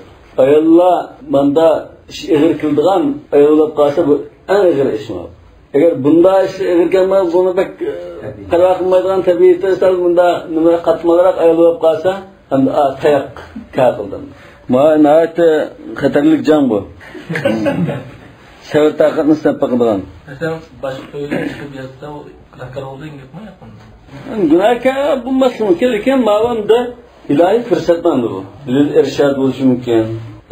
A: Ayollar manda ish ig'ir qildigan ayol bo'lib qolsa bu eng ig'ir ish. Agar bunda ish ig'ir kelmay, buni bak qaror qilmaydigan tabiatda sal bunda nima qatmalroq ayol bo'lib qolsa, endi tayoq qildim. Ma nihoyatda xatarlik jang bu. Sabr taqatni sinab boqadigan.
B: Masalan, boshqa uyga chiqib yotsa, u gunohkor bo'ldi gapmi yo'qmi?
A: Gunohkor bo'lmasligi mumkin, lekin ma'lumda ilohiy fursatmandir bu. Lil irshad bo'lishi mumkin.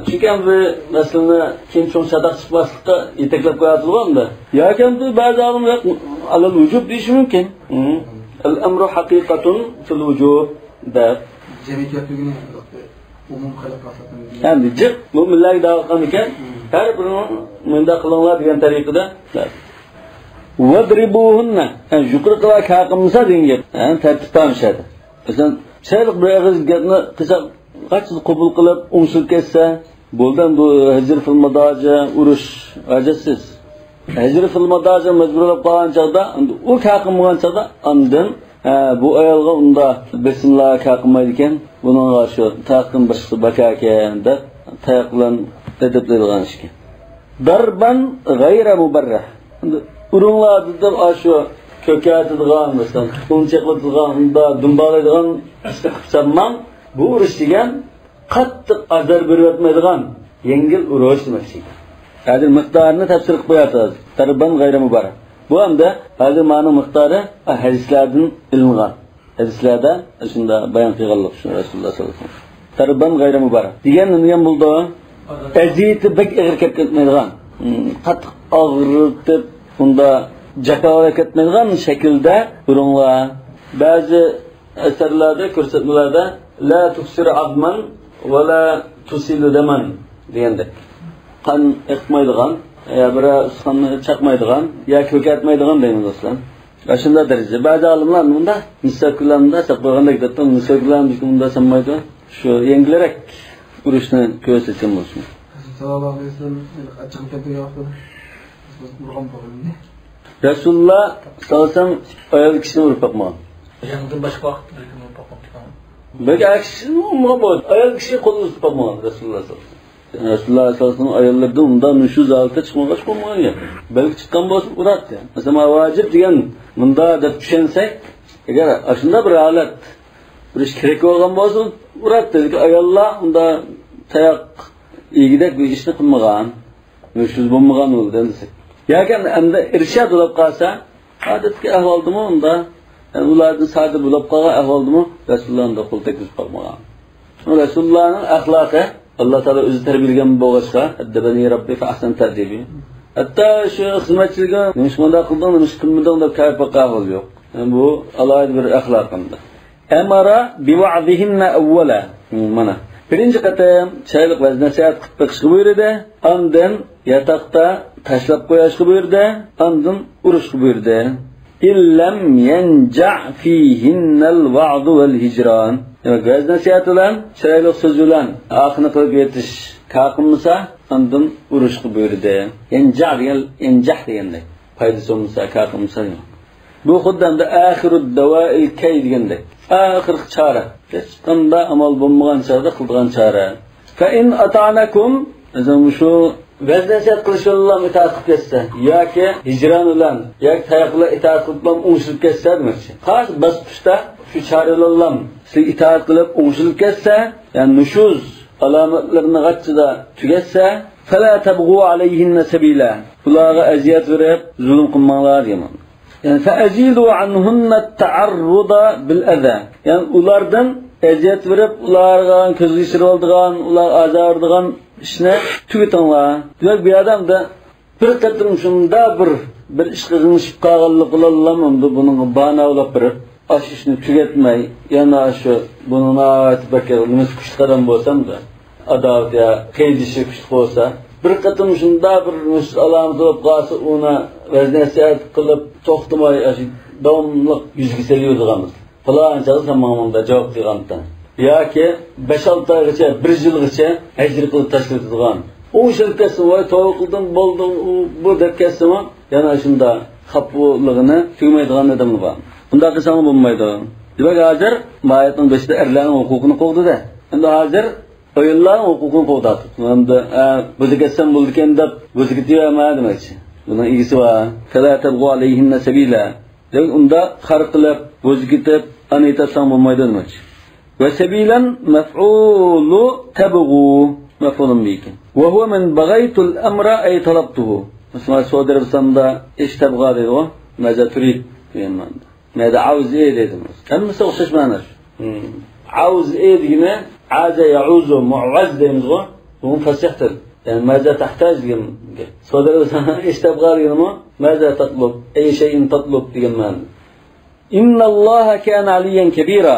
A: Chunki bu masalani keyin cho'ng sadaq chiqmaslikqa yetaklab qo'yadigan-da. Yoki bu ba'zi olimlar alal vujub deyishi mumkin. Al amru haqiqatun fil vujub deb.
D: Jamiyatligini umum xalq maslahatini.
A: Endi jiq mo'minlarga da'vat qilgan ekan, har birini bunda qilinglar degan tariqada. Vadribuhunna, yani yuqori qilib qilmasa degan gap, yani tartib tamishadi. Masalan, shayx bir og'iz gapni qilsa, qachon qabul qilib o'ngshilib ketsa, bo'ldi bu hijr fil madoja urush hojasiz. Hijr fil madoja majburlab qolgan chog'da, endi u qilmagan chog'da andin bu ayolga unda besimlar qilmaydi ekan, buningga shu taqim boshqa baka ekan deb tayoq bilan adablaydigan ish ekan. Darban g'ayra mubarrah. Endi uringlar deb shu ko'katadigan, masalan, tuxum chaqiladigan, unda dumbalaydigan ishni qilib sanmang. Bu urush degan qattiq azor berib yotmaydigan yengil urush demakchi. Hozir miqdorini tafsir qilib qo'yapmiz. Darban g'ayra mubarrah. Bu hamda hozir ma'no miqdori hadislardan ilingan. Hadislarda shunda bayon qilganlik shu Rasululloh sollallohu alayhi vasallam. Darban g'ayra mubarrah degan nima bo'ldi? Aziyati bek ig'ir kelib ketmaydigan, qattiq og'ritib unda jafoga ketmaydigan shaklda uringlar. Ba'zi asarlarda, ko'rsatmalarda la tuksir azman va la tusilu daman degandek. Qon iqmaydigan, ya bir usxonni chaqmaydigan, ya ko'katmaydigan deymiz aslan. Shunda daraja. Ba'zi olimlar bunda misaklarni saqlab qo'ygandek deb, misaklarni bunda sanmaydi. Shu yengilroq urushni ko'rsatgan bo'lsin.
D: Sallallohu alayhi vasallam achchiq keltirgan vaqtida
A: Rasululloh sollallohu alayhi vasallam ayol kishini urib boqmagan.
B: Yangidan boshqa vaqt balki urib boqmagan.
A: Balki kishini urmagan, ayol kishi qo'lini tutib boqmagan Rasululloh sollallohu alayhi vasallam. Rasululloh sollallohu alayhi vasallam ayollardan undan nushuz holda chiqmag'ach qo'ymagan. Balki chiqqan bo'lsa uradi. Masalan, vojib degan bunda deb tushunsak, agar shunda bir holat urish kerak bo'lgan bo'lsa uradi. Lekin ayollar unda tayoq yegidak bir ishni qilmagan, nushuz bo'lmagan bo'ldi desak. Yoki endi irshad bo'lib qolsa, odatdagi ahvoldimi unda, yani ularning sodir bo'lib qolgan ahvoldimi Rasulullohning qo'l tekkizib qo'ymagan. Rasulullohning axloqi Alloh taolo o'zi tarbiyalagan bo'lg'achqa, addabani robbi fa ahsan ta'dibi. Hatto shu xizmatchiga nima shunday qilding, nima qilmading deb kayf ahvol yo'q. Yani bu alohida bir axloq endi. Amara bi wa'zihinna awwala. Mana birinchi qatam chayliq va nasihat qilib chiqishga buyurdi, ondan yotoqda tashlab qo'yishga buyurdi, ondan urushga buyurdi. Illam yanja fihinnal wa'd wal hijran. Demak, vaz nasihat bilan, chiroyli so'z bilan oqini qilib yetish qilmasa, ondan urushga buyurdi. Yanja degan, yanjah degandek. Foydasi bo'lmasa, qilmasa. Bu xuddi endi axirud davoil kay degandek. Oxirgi chora. Hech qanday amal bo'lmagan chog'da qildigan chora. Fa in ata'nakum, shu vaz nasihat qilish bilan itoat qilib ketsa, yoki hijron bilan, yoki tayoq bilan itoat qilib o'ngishilib ketsa demakchi. Qaysi bosqichda shu chora bilan sizga itoat qilib o'ngishilib ketsa, ya'ni nushuz alomatlarini g'achchida tugatsa, fala tabg'u alayhinna sabila. Ularga aziyat berib zulm qilmanglar degan. Yani fa'azilu anhunna at-ta'arruda bil adha. Yani ulardan aziyat berib ularga ko'z yashirib oldigan, ular azordigan ishni tugatinglar. Demak, bu odamda bir qatim shunda bir ishga g'ingshib qolganlik qilolmamdi, buning bahona bo'lib birib, ash ishni tugatmay, yana shu buni nimasi kuchli qadam bo'lsam-da, adovat ya qaydishi kuchli bo'lsa, bir qatim shunda bir alomati bo'lib qolsa, uni nasihat qilib to'xtamay davomli yuzga selyurdiganmiz. Faloncha sen menga bunda javob qilgandan yoki 5-6 oygacha, 1 yilgacha hijr qilib tashlaydigan. U ishni ketsin, voy tavba qildim, bo'ldim, u bu deb ketsin, yana shunda xafoligini tugamaydigan odam bor. Bunda qilsang bo'lmaydi. Demak, hozir oyatning beshida erlarning huquqini qo'g'dida. Endi hozir ayollarning huquqini qo'g'dadi. Endi o'zi ketsam bo'ldi ekan deb o'zi ketaverma demakchi. Buning egisi bor. Fala tabg'u alayhinna sabila. Demak, unda xar qilib, o'zi ketib, ani topsang bo'lmaydi demakchi. Va sabilan maf'ulu tabg'u maf'ulun bihi. Va huwa min baghaytul amra ay talabtuhu. Masalan, Saudi Arabistonda ish tabg'a deydi u, maza turid degan ma'noda. Mada avz e deydi. Hammasi o'xshash ma'no. Avz e degani aza ya'uzu mu'az deymiz u. Bu fasih til. Yani maza tahtaj degan gap. Saudi Arabistonda ish tabg'a degani maza tatlub, ay shay'in tatlub degan ma'no. Innalloha kana aliyan kabira.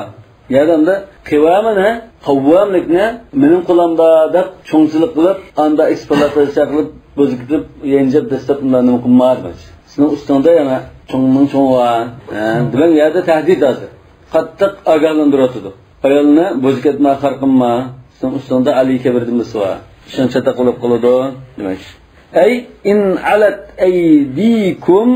A: Yadamda qivamini, qavvamlikni mening qo'limda deb cho'ngchilik qilib, anda ekspluatatsiya qilib, bo'zitib, yenjib dastlab undan nima qilmadi. Sizning ustingda yana cho'ngning cho'ng'i, demak, yerda tahdid hozir. Qattiq ogohlantiryotidi. Ayolni bo'zib ketma, xar qilma, sizning ustingda Ali Kabir demisi bor. Shuncha qilib qiladi demak. Ay in alat aydikum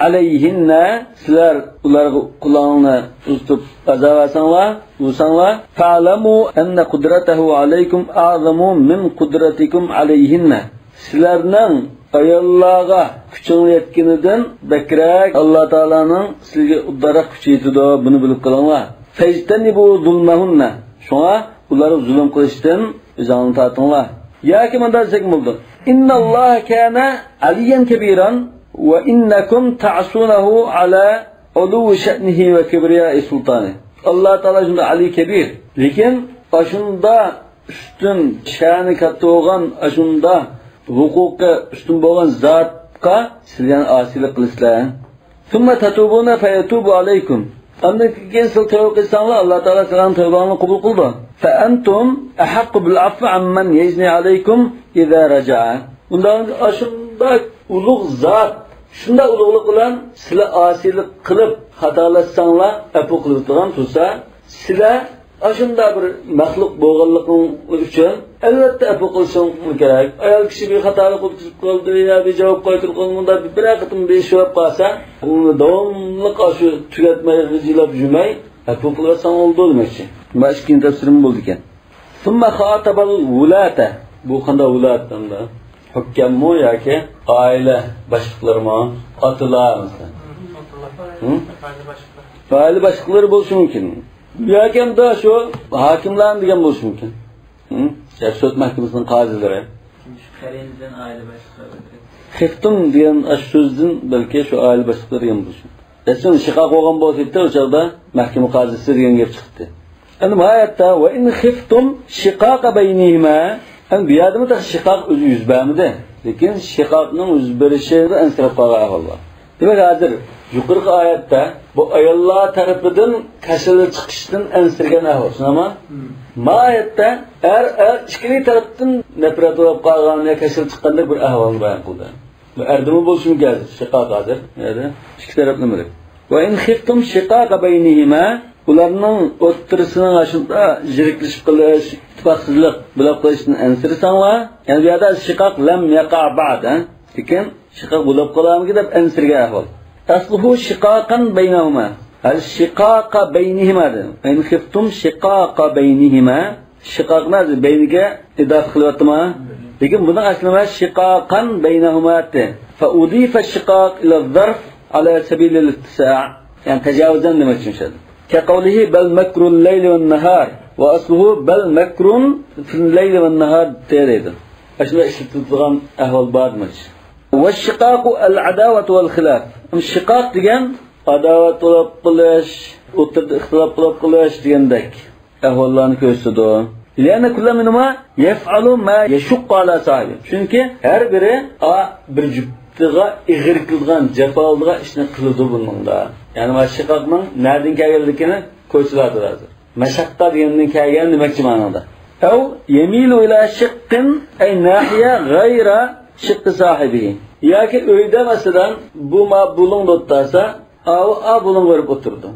A: alayhinna, sizlar ularga qulog'ini uzib azolasanglar, ursanglar, fa'lamu anna qudratahu alaykum a'zamu min qudratikum alayhinna. Sizlarning ayollarga kuching yetganidan bakrak Alloh taoloning sizga uddaroq kuchi yetadi, buni bilib qolinglar. Fajtanibu zulmahunna. Shunga ularga zulm qilishdan o'zingizni tortinglar. Yoki bunday desak bo'ldi. Innalloha kana aliyan kabiran va innakum ta'sunahu ala uluvi sha'nihi va kibriyai sultani. Alloh taolo shunda Ali kabir, lekin shunda ustun sha'ni katta bo'lgan, shunda huquqi ustun bo'lgan zotga sizlarni osiylik qilasizlar. Thumma tatubuna fayatubu alaykum. Andan keyin siz tavba qilsanglar, Alloh taolo sizlarning tavbangni qabul qildi. Fa antum ahaqqu bil afwi amman yajni alaykum idza raja'a. Undan shunda ulug' zot, shunda ulug'lik bilan sizlar osiylik qilib xatolashsanglar, afu qilib turgan tursa, sizlar shunda bir maxluq bo'lganliging uchun albatta afu qilishing kerak. Ayol kishi bir xatolik qilib qoldi yo bir javob qaytarib qoldi, bir qitim bir ish bo'lib qolsa, uni davomli shu tugatmay, g'ijilab yurmay afu qilsang bo'ldi demakchi. Bu ikkinchi tafsirim bo'ldi ekan. Thumma khatabal vulata. Bu qanday vulat endi? Hukkammi yoki oila boshliqlarimi? Otalar masalan. Oila boshliqlari bo'lishi mumkin. Yoki hamda shu hokimlar degan bo'lishi mumkin. Sud mahkamasining qozilari.
C: Qarindan oila boshliqlari.
A: Xiftum degan so'zdan balki shu oila boshliqlari degan bo'lishi mumkin. Aslida shiqoq bo'lgan bo'lsa, o'sha mahkama qozisi degan gap chiqdi. Endi bu oyatda va in xiftum shiqaqa baynihima, endi bu yerda shiqoq o'zi yuz bermadi, lekin shiqoqning yuz berishida ansirab qolgan ahvol bor. Demak, hozir yuqorqi oyatda bu ayollar tarafidan kashili chiqishdan ansirgan ahvol, shunami? Ma oyatda er ikkili tarafdan nafrat bo'lib qolgan yo kashil chiqqandek bir ahvolni bayon qildi. Bu erdimi bo'lishi mumkin hozir, shiqoq hozir, ya'ni ikki taraflama. Va in xiftum shiqaqa baynihima, ularning o'ttirisining shunda jiriklashib qilish, ittifoqsizlik bo'lib qolishdan ansirasanglar, ya'ni bu yerda shiqoq lam yaqa ba'd, lekin shiqoq bo'lib qolamiki deb ansirgan ahvol. Asluhu shiqaqan baynahuma. Hal shiqaqa baynihima dedi. In xiftum shiqaqa baynihima, shiqoqni bayniga idofa qilyaptimi? Lekin buning aslida shiqaqan baynahuma de. Fa udifa shiqaq ila zarf ala sabil al-ittisaa', ya'ni tajavuzdan demak uchun. كقوله بل مكر الليل والنهار وأصله بل مكر في الليل والنهار تريد أشبه إشتغام أهل بارمج. والشقاق العداوة والخلاف. الشقاق ديگن عداوة qilib qilish, o'tirib ixtilof qilib qilish degandek ahvollarni ko'rsatadi. لأن كل منهما يفعل ما يشق على صاحبه. Chunki har biri bir juftiga ig'ir qilgan, jafoliga ishni qiladi buningda. Ya'ni mana shiqoqning nerdan kelganligini ko'rsatadi hozir. Mashaqqa degandan kelgan demakchi ma'noda. أو يميل إلى شق أي ناحية غير شق صاحبه. Yoki uyda masalan bu ma bulung o'tsa, a bulung verib o'tirdi.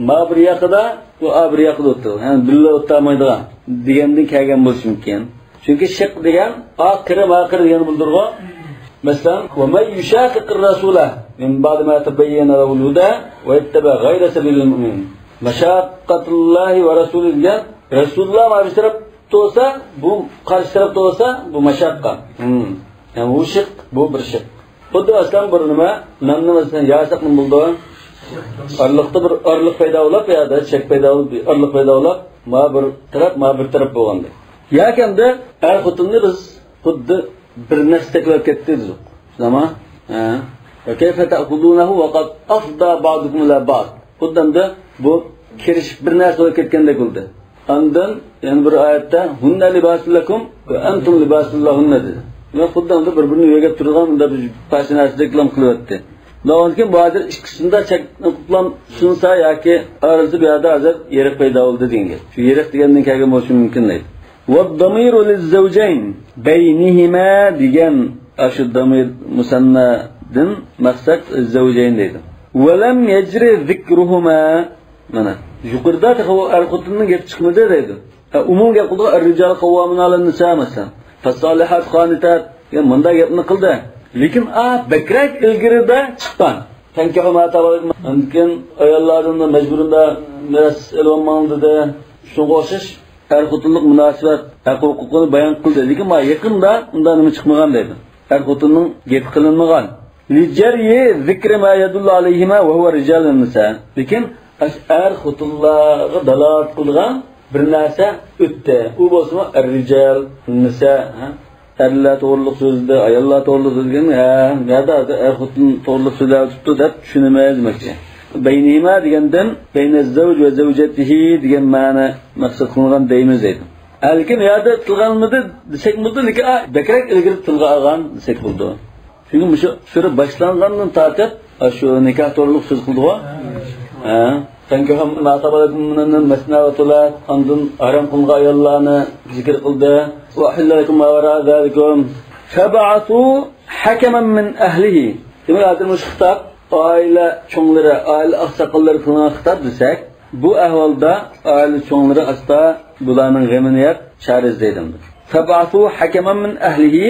A: Ma bir yoqida, u a bir yoqida o'tirdi. Ya'ni birga o'tmaydigan degandan kelgan bo'lishi mumkin. Chunki shiq degan a qiri ma qiri degan bildirg'o. Masalan, ومن يشاقق الرسول من بعد ما تبين له الهدى ويتبع غير سبيل المؤمنين. مشاقة الله ورسوله degan Rasululloh ma bir taraf to'sa, bu qarshi taraf to'sa, bu mashaqqa. Yani bu şık, bu bir şık. Xuddi aslan bir nima, nonni masalan yasaq nima bo'ldi? Arliqda bir arliq paydo bo'lib, yoda chek paydo bo'lib, arliq paydo bo'lib, ma bir taraf, ma bir taraf bo'lganda. Yoki endi er xotinni biz xuddi bir narsa qilib ketdi dedik. Nima? Ha. Va kayfa ta'khudunahu wa qad afda ba'dukum ila ba'd. Xuddi endi bu kirishib bir narsa bo'lib ketgandek bo'ldi. Ondan yani bir ayetde hunne libasul lekum ve entum libasul lahunne dedi. Ve xuddi endi bir-birini yo'gab turgan bunda bir parcha narsa reklam qilyapti. Lekin bu hozir ikkisida qutlam sunsa yoki ayrılsa bir yerda hozir yeriq paydo bo'ldi degan. Shu yeriq degandan kelgan bo'lishi mumkin deydi. والضمير للزوجين بينهما degan shu damir musannadan maqsad zavjayn deydi. ولم يجري ذكرهما mana yuqorida er xotinning gap chiqmadi deydi. Umum gap qildi, ar-rijal qawwamun 'alan nisa masalan. Fasalihat qanitat yani bunda gapni qildi. Lekin bakrak ilgirida chiqqan. Tankihu ma tabalak ayollardan majburunda miras ololmang dedi. Shunga o'xshash er xotinlik munosabat haq-huquqini bayon qildi. Lekin ma yaqinda undan nima chiqmagan deydi. Er xotinning gap qilinmagan. Lijaryi zikri ma yadullu alayhima va huwa rijalun nisa. Lekin er xotinlarga dalolat qilgan bir narsa o'tdi. U bo'lsa er-rijal, nisa, erlar to'g'riliq so'zida, ayollar to'g'riliq so'zida, ha, yerda er xotin to'g'riliq so'zlar tutdi deb tushunamiz demakchi. Baynihima degandan bayna zavj va zavjatihi degan ma'no maqsad qilingan deymiz deydi. Lekin yerda tilganmidi desak bo'ldi, lekin bakrak ilgari tilga olgan desak bo'ldi. Chunki shu sura boshlangandan tortib shu nikoh to'g'riliq so'z qildi-ku. Ha, tankihu ma tabalakum minan masna va tulat, ondan harom qilingan ayollarni zikr qildi. Va ahilla lakum ma wara zalikum fab'athu hakaman min ahlihi. Demak, hozir mush xitob oila cho'nglari, oila oqsoqollari qilingan xitob desak, bu ahvolda oila cho'nglari asta bularning g'amini yeb chora izlaydi. Fab'athu hakaman min ahlihi,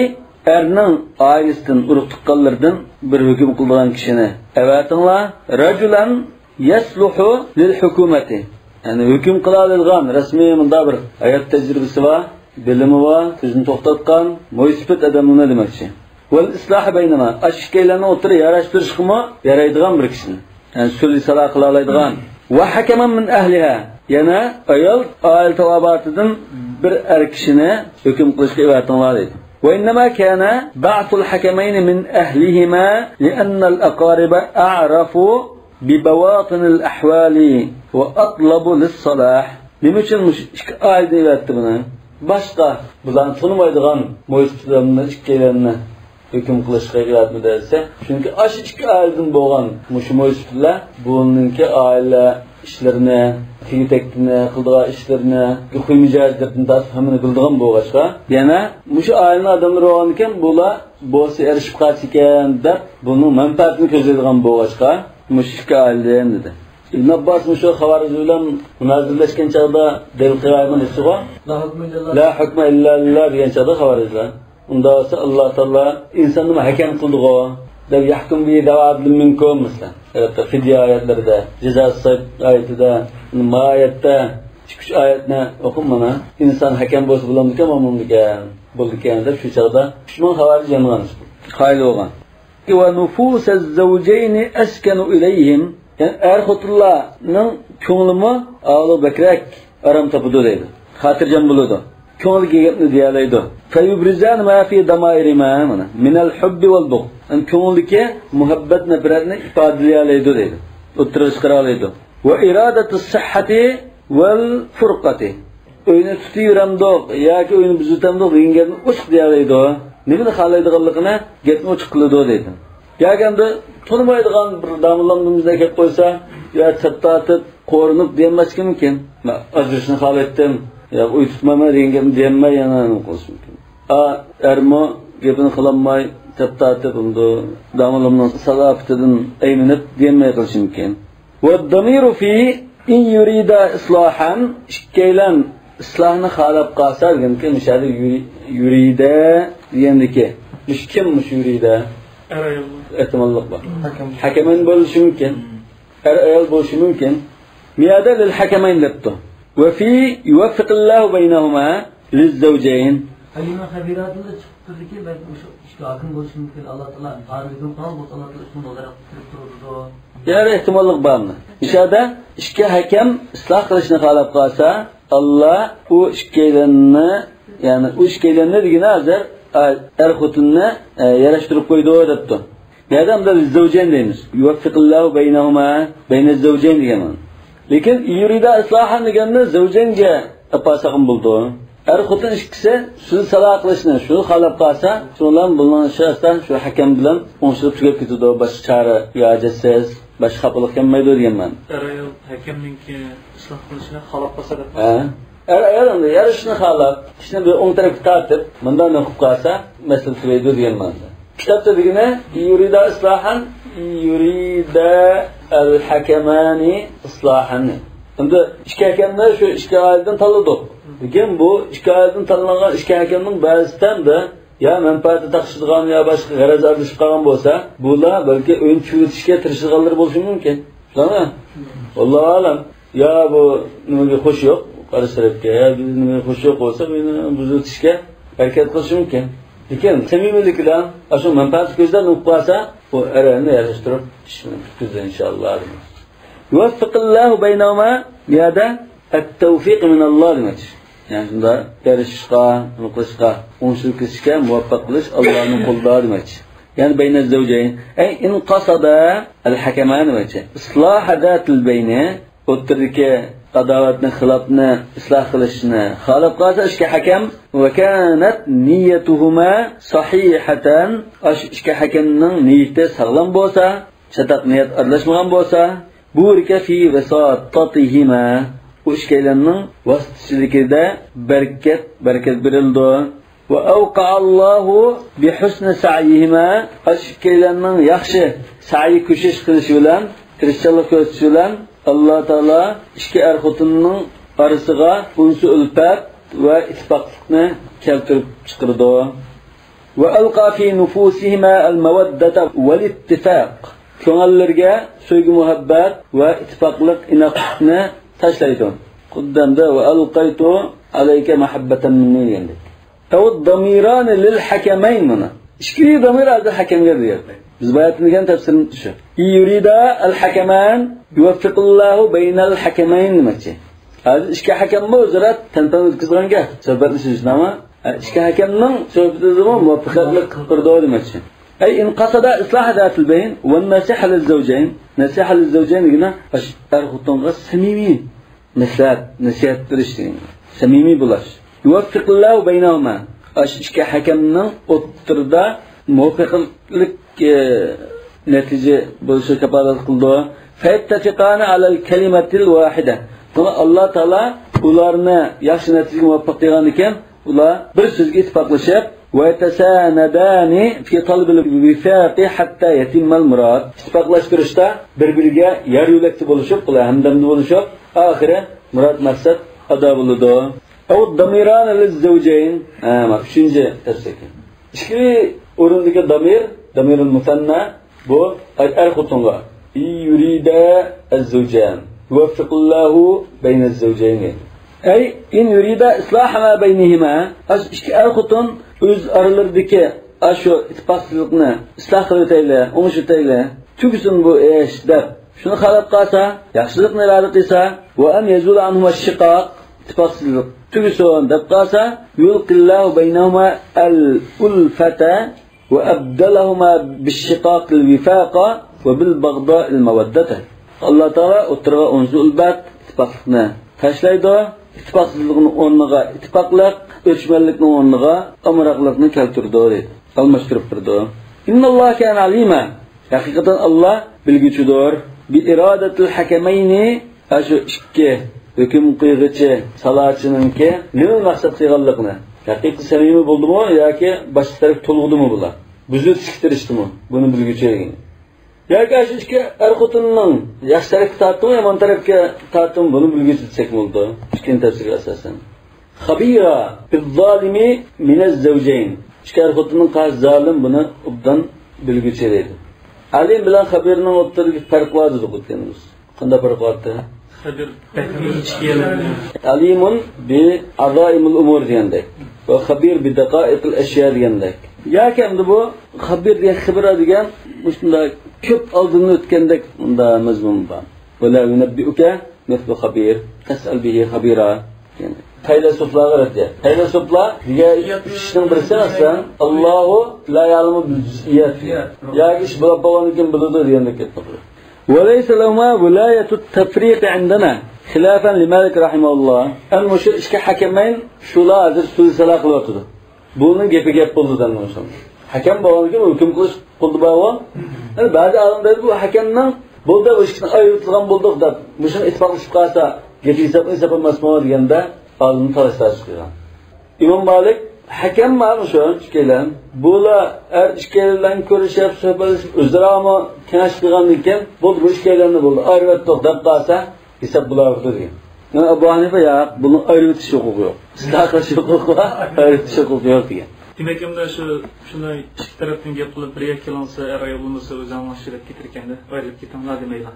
A: erning oilasidan, urug' tuqqanlardan bir hukm qilgan kishini avatinglar, rajulan yasluhu lil hukumati. Yani hukm qila oladigan rasmiy bunda bir hayot tajribasi bor, bilimi bor, ko'zini to'xtatgan mo'ysifat odamni demakchi. Vel islah baynama, ashkaylarni o'tirib yarashtirishga yaraydigan bir kishini. Yani sulh sala qila oladigan. Va hakaman min ahliha, yana ayol oila tavabatidan bir er kishini hukm qilishga ivatinglar deydi. وإنما كان بعث الحكمين من أهلهما لأن الأقارب أعرف ببواطن الأحوال وأطلب للصلاح. Nima uchun ikki oilani ivatdi buni? Boshqa bularni tunimaydigan mo'ysiflarni ikkilarini hukm qilishga ivatmi desa, chunki shu ikki oiladan bo'lgan mushu mo'ysiflar buningki oila ishlarini, tegi-tektini, qildigan ishlarini, xuy mijozlarini tortib hammani bildigan bo'lg'achqa, yana mushu oilani odamlar bo'lgan ekan, bular bo'lsa erishib qolsa ekan deb buning manfaatini ko'zlaydigan bo'lg'achqa mushu ikki oiladan dedi. İbn Abbas mushu xavarij bilan munozirlashgan chog'da dil qilmayman desiga, la hukma illa lillah degan chog'da xavarijlar. Unda bo'lsa Alloh taolo insonni hakam qildi-ku, deb yahkum bi da'adlin minkum masalan. Albatta fidya oyatlarida, jazo oyatida, nima oyatda, ikki uch oyatni o'qib mana inson hakam bo'lsa bo'lamdikan, bo'lmaydikan, bo'ldikan deb shu chog'da dushman xavarij yangan, qoyil bo'lgan. Va nufusaz zawjayn askanu ilayhim, yani er xotinlarning ko'nglimi avlo bakrak arom topadi deydi. Xotirjam bo'ladi. Ko'ngliga gapni deyalaydi. Fayubrizan ma fi damairima mana minal hubbi wal bugh. Yani ko'ngildagi muhabbat nafratni ifodalaydi deydi. O'ttirish chiqara oladi. Va iradatu sihhati wal furqati. uyni tutaveramdiq yoki uyni buzitamdiq degan gapni ochiq deyalaydi. Nimani xohlaydiganligini gapni ochiq qiladi deydi. Yoki endi tunimaydigan bir domlamimizga kelib qo'ysa, yo chaptatib, qo'rinib demaslik mumkin. Men ajrashni xohlaydim, yo uy tutmayman degan gapni deyolmay yana nima qilish mumkin. A ermo gapini qilolmay chaptatib, endi domlamning salofatidan ayminib deyolmay qilish mumkin. Va damiru fi in yurida islohan, ikkaylan islohni xohlab qolsa, deganki, mishali yurida degandiki, mish kim mish yurida?
B: Er ayol.
A: Ehtimollik bor. Hakaman bo'lishi mumkin. Er ayol bo'lishi mumkin. Miyada lil hakamayn debdi. Va fi yuvaffiqullohu baynahuma liz-zawjayn.
B: Halima xabiratida chiqib turdiki, balki o'sha ikki hakim bo'lishi mumkin. Alloh taolo farqini qilgan bo'lsa, Alloh taolo shuni olarak turib turdi.
A: Yana ehtimollik bormi? Mishada ikki hakam isloh qilishni xohlab qolsa, Alloh u ikkalanni, ya'ni u ikkalanni degani hozir er xotinni yarashtirib qo'ydi debdi. Bu yerda biz zavjayn deymiz. Yuvaffiqullohu baynahuma bayna zavjayn degan. Lekin yurida islohan deganni zavjaynga apasaqim bo'ldi. Er xotin ikkisi shu salo qilishni, shu xohlab qolsa, shundan bundan shu shu hakam bilan o'ngishib tugab ketadi, boshqa chora yojatsiz, boshqa xafolik kelmaydi deganman.
B: Er ayol hakamninki isloh qilishini xohlab qolsa deb.
A: Ha. Er ayol endi yarashishni xohlab, ishni bir o'ng tarafga tortib, bundan o'qib qolsa, masala tugaydi deganman. Kitobda degani yurida islohan, yurida al-hakamani islohan. Endi ikki hakamni shu ikki oiladan tanladik. Lekin bu ikki oiladan tanlangan ikki hakamning ba'zisidan da yo manfaatni taqishadigan yo boshqa g'araz aralashib qolgan bo'lsa, bular balki o'yin chuvitishga tirishganlar bo'lishi mumkin. Tushundingmi? Allohu alam. Yo bu nimaga xo'sh yo'q, qarshi tarafga, yo nimaga xo'sh yo'q bo'lsa, buni buzitishga harakat qilishi mumkin. Lekin samimiylik bilan shu manfaat ko'zdan o'qib qolsa, bu arani yarashtirib ishni bitkazadi inshaalloh. Yuvaffiqullohu baynahuma yada at-tawfiq min Alloh demak. Ya'ni shunda yarashishga, nima qilishga, o'ngishib ketishga muvaffaq qilish Allohning qo'lida demak. Ya'ni bayna zawjayn, ay in qasada al-hakaman demak. Isloh zatil bayni, o'ttirdiki adovatni, xilofni isloh qilishni xohlab qolsa ikki hakam va kanat niyatuhuma sahihatan, ash ikki hakamning niyati sog'lom bo'lsa, chataq niyat aralashmagan bo'lsa, burika fi vasatatihima, u ikkalanning vositachiligida barakat berildi. Va awqa'allohu bi husni sa'yihima, ash ikkalanning yaxshi sa'yi ko'shish qilishi bilan, tirishchilik ko'rsatishi bilan Alloh taolo ikki er xotinning orasiga unsi ulfat va ittifoqlikni keltirib chiqardi. Va alqa fi nufusihima al-mawaddata wal ittifaq. Ko'ngillarga sevgi, muhabbat va ittifoqlik, inoqlikni tashlaydi. Quddamda va alqaytu alayka mahabbatan minni degandik. Tawd damiran lil hakamayn mana. Ikki damir hozir hakamga deyapti. Biz boyatni degan tafsirini shu. Yurida al-hakaman yuvaffiqullohu baynal hakamayn demakchi. Hozir ikki hakamni o'zaro tantan o'tkazganga suhbatlashishnami? Ikki hakamning suhbatida muvaffaqiyatli qilib turdi demakchi. Ay in qasada islah zatil bayn va nasiha liz-zawjayn. Nasiha liz-zawjayn degani er xotinga samimiy nasihat, nasihat berish degani. Samimiy bo'lish. Yuvaffiqullohu baynahuma. Ikki hakamning o'ttirida muvaffaqiyatlik natija bo'lishi kafolat qildi. Fayattafiqana alal kalimatil vahida. Buni Alloh taolo ularni yaxshi natijaga muvaffaq qilgan ekan, ular bir so'zga ittifoqlashib va tasanadani fi talbil wifaqi hatta yatimmal murad. Ittifoqlashtirishda bir-biriga yor yo'lakda bo'lishib, ular hamdamda bo'lishib, oxiri murad maqsad ado bo'ladi. Aw damiran liz-zawjayn. Ha, mana uchinchi tafsir. Ikki o'rindagi damir, damirul musanna bu er xotinga. Yurida az-zawjan. Yuvaffiqullohu bayna az-zawjayn. Ay in yurida islah ma baynihima. Ash ikki er xotin o'z oralaridagi shu ittifoqsizlikni isloh qilib o'tayli, o'ngishib o'tayli, tugasin bu ish deb shuni xohlab qolsa, yaxshilikni iroda qilsa, va an yazula anhum ash-shiqoq, ittifoqsizlik tugasin deb qolsa, yulqillahu baynahuma al-ulfata va abdalahuma bish-shiqoq al-wifaqa va bil-bag'do al-mawaddata. Alloh taolo o'tirg'a unzu ulbat ittifoqlikni tashlaydi. ittifoqsizlikning o'rniga ittifoqlik, o'chmanlikning o'rniga amroqlikni keltirdi deydi. Almashtirib turdi. Innalloha kana alima. Haqiqatan Alloh bilguchidir. Bi iradatil hakamayni shu ikki hukm qo'yg'ichi salachiningki nima maqsad qilganligini, haqiqiy samimiy bo'ldimi yoki boshqa taraf to'lg'udimi bular? Buzib siktirishdimi? Buni bilguchi degan. Yoki shu ikki er-xotinning yaxshi tarafga tortdimi, yomon tarafga tortdimi, buni bilguchi desak bo'ldi. Ikkinchi tafsirga asosan. Xabira biz-zalimi minaz-zawjayn. Ikki er-xotinning qaysi zolim buni obdan bilguchi deydi. Alim bilan xabirning o'rtasidagi farq bor dedik o'tganimiz. Qanday farq bor?
E: Xabir
A: Alimun bi azaimul umur degandek va xabir bi daqaiqil ashya degandek. Yoki endi bu xabir degan xibra degan shunday ko'p oldindan o'tgandek unda mazmun bor. Va la yunabbiuka mithlu xabir tas'al bihi xabira degandek. Faylasuflarga raddiya. Faylasuflar degan ishning birisi aslan Allohu la ya'lamu bil juz'iyat. Yoki ish bo'lib bo'lgandan keyin biladi degandek ketdi. وليس لهما ولاية التفريق عندنا خلافا لمالك رحمه الله. أن مشر إشكا حكمين شولا هذا سلسلة قلوتده. Bunun gepi gep buldu denmiş. Hakem bağlanırken hüküm kılıç buldu bağı. Yani bazı alim dedi bu hakemden buldu bu işkini ayrıltılan bulduk da müşün ittifaklaşıp kalsa gepi hesap hesap olmaz degende alimnin talaşlar çıkıyor. İmam Malik hakem var mı şu an işkelen? Bular işkelen görüşüp sohbetleşip özleri ama kenaş kılgan iken buldu bu işkelenini buldu. Ayrılttık dep kalsa hesap bular diyor. Yani Ebu Hanife ya bunun ayrıltış hukuku yok. Islah qilish hukuku var, ayrıltış hukuku yok degan.
E: Demak, unda shu shunday ikki tarafdan gap qilib birga kelinsa, er ayol bo'lmasa o'zi almashtirib ketar ekanda, ayrilib ketinglar demaydi.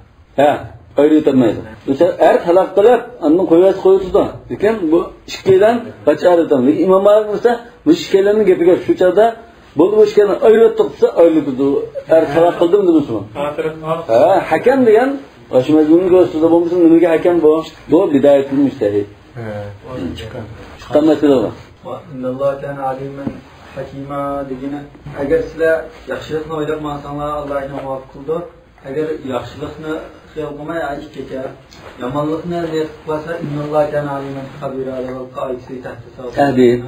A: Ha, ayrilmaydi. O'sha er talab qilib, andan qo'yvasi qo'yibdi. Lekin bu ikkidan qachon ayriladi? Lekin Imom Malik bo'lsa, bu ikkilarning gapiga shu chaqda bo'ldi bu ikkilarni ayrilib desa, ayrilib ketdi. Er talab qildim demoqchi. Ha, hakam degan shu mazmunni ko'rsatdi, bo'lmasa nimaga hakam bu? Bu bidoyatul mujtahid.
C: Chiqqan.
A: Chiqqan masala bu.
C: Innalloha kana aliman hakima degani agar sizlar yaxshilikni o'ylab bo'lsanglar Allohga muvofiq qildi. Agar yaxshilikni xiyol qilmay ikkicha yomonlikni niyat qilib qolsa innalloha kana aliman xabira deb qoidasi tahta
A: Tahdid.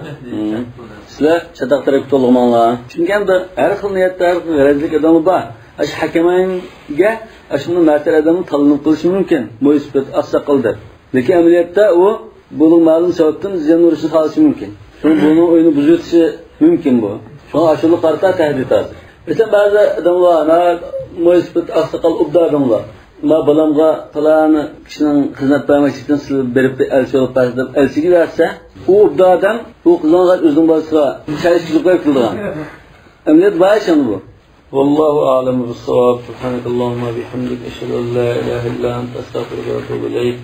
A: Sizlar chatoq tarafga to'lg'manglar. Chunki endi har xil niyatda har xil g'arazlik odami bor. Ash hakamga shuni narsalardan tanlanib qilishi mumkin. Bu isbat oqsoqol deb. Lekin amaliyotda u bunun ma'lum sababdan ziyon urishni xohlashi mumkin. Shuni buni o'yini buzitishi mumkin bu. Shunga ashula qarta tahdid hozir. Masalan ba'zi odamlar muysibet oqsoqol ubda odamlar. Ma bolamga falon kishining xizmat bermoqchi sizlar berib elchi olib berdi deb elchiga bersa, u ubda odam u qizni o'zining bolasiga chay suzib qo'yib qildigan. Amaliyot bor shuni bu. والله أعلم بالصواب. سبحانك اللهم وبحمدك أشهد أن لا إله إلا أنت أستغفرك وأتوب إليك.